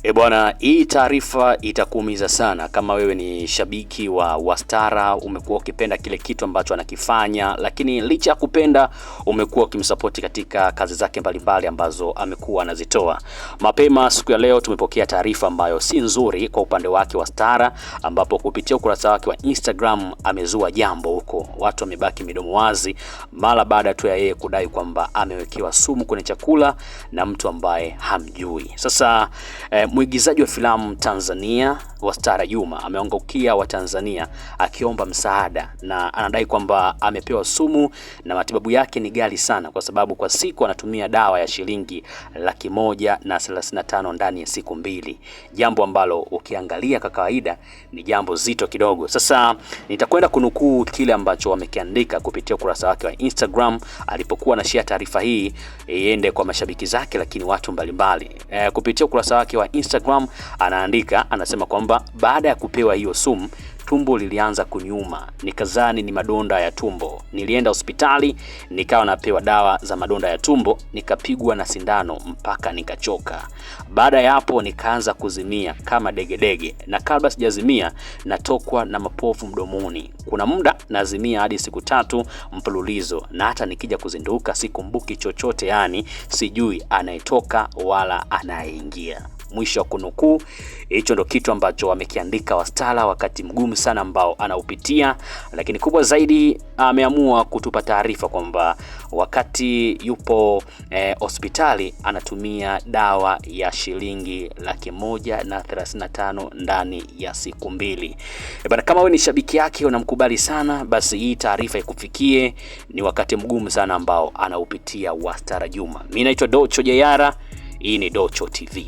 E bwana, hii taarifa itakuumiza sana kama wewe ni shabiki wa Wastara, umekuwa ukipenda kile kitu ambacho anakifanya, lakini licha ya kupenda umekuwa ukimsapoti katika kazi zake mbalimbali ambazo amekuwa anazitoa. Mapema siku ya leo tumepokea taarifa ambayo si nzuri kwa upande wake Wastara, ambapo kupitia ukurasa wake wa Instagram amezua jambo huko, watu wamebaki midomo wazi mara baada tu ya yeye kudai kwamba amewekewa sumu kwenye chakula na mtu ambaye hamjui. Sasa mwigizaji wa filamu Tanzania Wastara Juma ameangukia Watanzania akiomba msaada na anadai kwamba amepewa sumu na matibabu yake ni ghali sana, kwa sababu kwa siku anatumia dawa ya shilingi 135,000 ndani ya siku mbili, jambo ambalo ukiangalia kwa kawaida ni jambo zito kidogo. Sasa nitakwenda kunukuu kile ambacho amekiandika kupitia ukurasa wake wa Instagram alipokuwa anashare taarifa hii iende kwa mashabiki zake, lakini watu mbalimbali. Kupitia ukurasa wake wa Instagram anaandika, anasema kwamba baada ya kupewa hiyo sumu tumbo lilianza kuniuma, nikazani ni madonda ya tumbo. Nilienda hospitali nikawa napewa dawa za madonda ya tumbo, nikapigwa na sindano mpaka nikachoka. Baada ya hapo nikaanza kuzimia kama degedege, na kabla sijazimia natokwa na mapovu mdomoni. Kuna muda nazimia hadi siku 3 mfululizo, na hata nikija kuzinduka sikumbuki chochote, yani sijui anayetoka wala anayeingia. Mwisho wa kunukuu. Hicho ndo kitu ambacho wamekiandika Wastara wakati mgumu sana ambao anaupitia, lakini kubwa zaidi ameamua kutupa taarifa kwamba wakati yupo hospitali anatumia dawa ya shilingi 135,000 ndani ya siku mbili. Bana, kama wewe ni shabiki yake unamkubali sana, basi hii taarifa ikufikie. Ni wakati mgumu sana ambao anaupitia Wastara Juma. Mimi naitwa Docho Jayara, hii ni Docho TV.